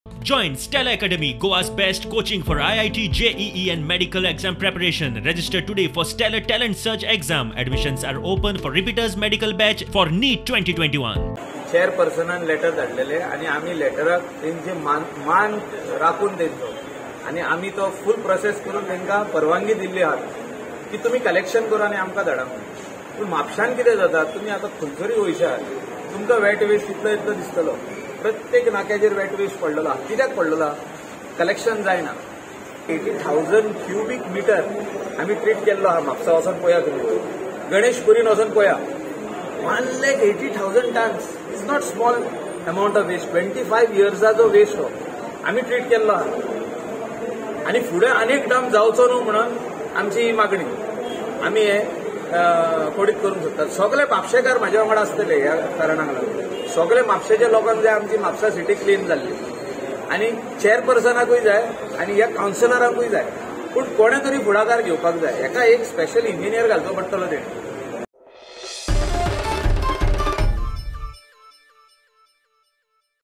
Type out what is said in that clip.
Join Stella Academy, Goa's best coaching for IIT, JEE and medical exam preparation. Register today for Stellar Talent Search exam. Admissions are open for repeaters medical batch for NEET 2021. चेअरपर्सनान letter धाडलेले आनी आमी लेटराक तेंचे मान राखून तेंचो आनी आमी तो फूल process करून तांकां परवानगी दिल्ली आहा की तुमी कलेक्शन करा आनी आमकां धाडा म्हणून. पूण म्हापशान कितें जाता, तुमी आतां खंयसरूय वयशात तुमकां वेट वेस्ट इतलो इतलो दिसतलो. प्रत्येक नाक्याचेर वेट वेस्ट पडलेलो आहा. कित्याक पडलेलो आहा? कलेक्शन जायना. 80,000 क्युबीक मिटर आमी ट्रीट केल्लो आहा. म्हापसा वचोन पळया, तुमी गणेशपुरीन वचोन पळया, 1,80,000 tons is not small amount of waste. 25 इयर्साचो waste हो आमी ट्रीट केल्लो आहा आनी फुडें आनीक डंप जावचो न्हू म्हणून आमची ही मागणी आमी हे कोडीत करूंक सोदतात. सगळे म्हापशेकार म्हाज्या वांगडा आसतले ह्या कारणाक लागून. सगळे म्हापशेच्या लोकांक जाय आमची म्हापसा सिटी क्लीन जाल्ली आनी चेअरपर्सनाकूय जाय आनी ह्या कावन्सिलरांकूय जाय. पूण कोणें तरी फुडाकार घेवपाक जाय. हेका एक स्पेशल इंजिनियर घालचो पडटलो तेणी.